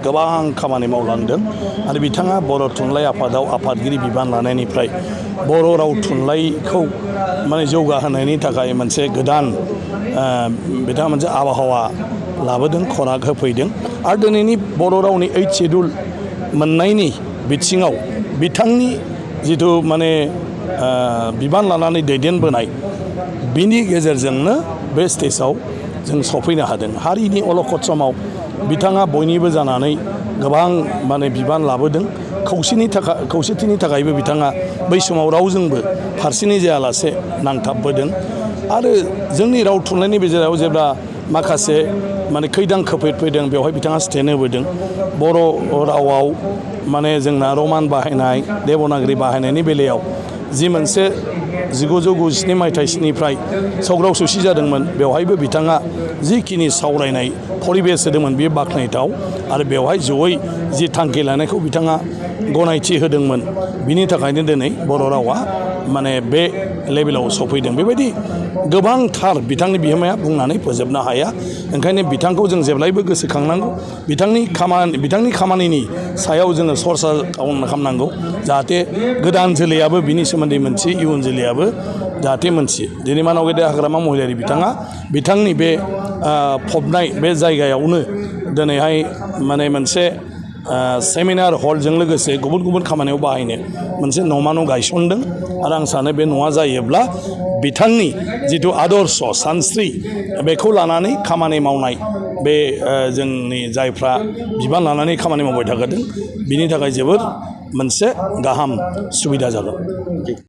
गोबां खामानि मावलांदों आरो बिथाङा बर' थुनलाइ आफादाव आफादगिरि बिबान लानायनिफ्राय बर' राव थुनलाइखौ माने जौगाहोनायनि थाखाय मोनसे गोदान बिथाङा मोनसे आबहावा लाबोदों, खराग होफैदों आरो दिनैनि बर' रावनि 8 शेड्युल मोननायनि बिथिङाव बिथांनि जिथु माने बिबान लानानै दैदेनबोनाय बिनि गेजेरजोंनो बे स्टेजाव जों सफैनो हादों। हारिनि अलखद समाव बिथाङा बयनिबो जानानै गोबां माने बिबान लाबोदों। खौसेथिनि थाखायबो बिथाङा बै समाव रावजोंबो फारसेनि जायालासे नांथाबबोदों आरो जोंनि राव थुनलाइनि गेजेराव जेब्ला माखासे माने खैदां खैफोद फैदों बेवहाय बिथाङा स्टेन्ड होबोदों। बर' रावाव माने जोंना रमान बाहायनाय, देबनागरि बाहायनायनि बेलायाव जि मोनसे 1997 मायथाइनिफ्राय सौग्राव सौसि जादोंमोन बेवहायबो बिथाङा जिखिनि सावरायनाय परिबेस होदोंमोन बेयो बाख्नायथाव आरो बेवहाय जयै जि थांखि लानायखौ बिथाङा गनायथि होदोंमोन। बिनि थाखायनो दिनै बर' रावा माने बे लेभेलाव सफैदों। बेबायदि गोबांथार बिथांनि बिहोमाया बुंनानै फोजोबनो हाया। ओंखायनो बिथांखौ जों जेब्लायबो गोसोखांनांगौ। बिथांनि खामानिनि सायाव जोङो सरसा खालामनांगौ जाहाथे गोदान जोलैयाबो बिनि सोमोन्दै मोनथियो, इयुन जोलैयाबो जाहाथे मोनथियो। दिनै मानाव गेदेर हाग्रामा महिलारि बिथाङा बिथांनि बे फबनाय बे जायगायावनो दिनैहाय माने मोनसे सेमिनार हलजों लोगोसे गुबुन गुबुन खामानियाव बाहायनो मोनसे न'मा न' गायसनदों आरो आं सानो बे न'आ जायोब्ला बिथांनि जिथु आदर्श सानस्रि बेखौ लानानै खामानि मावनाय बे जोंनि जायफ्रा बिबान लानानै खामानि मावबाय थादों बिनि थाखाय जोबोद मोनसे गाहाम सुबिदा जागोन।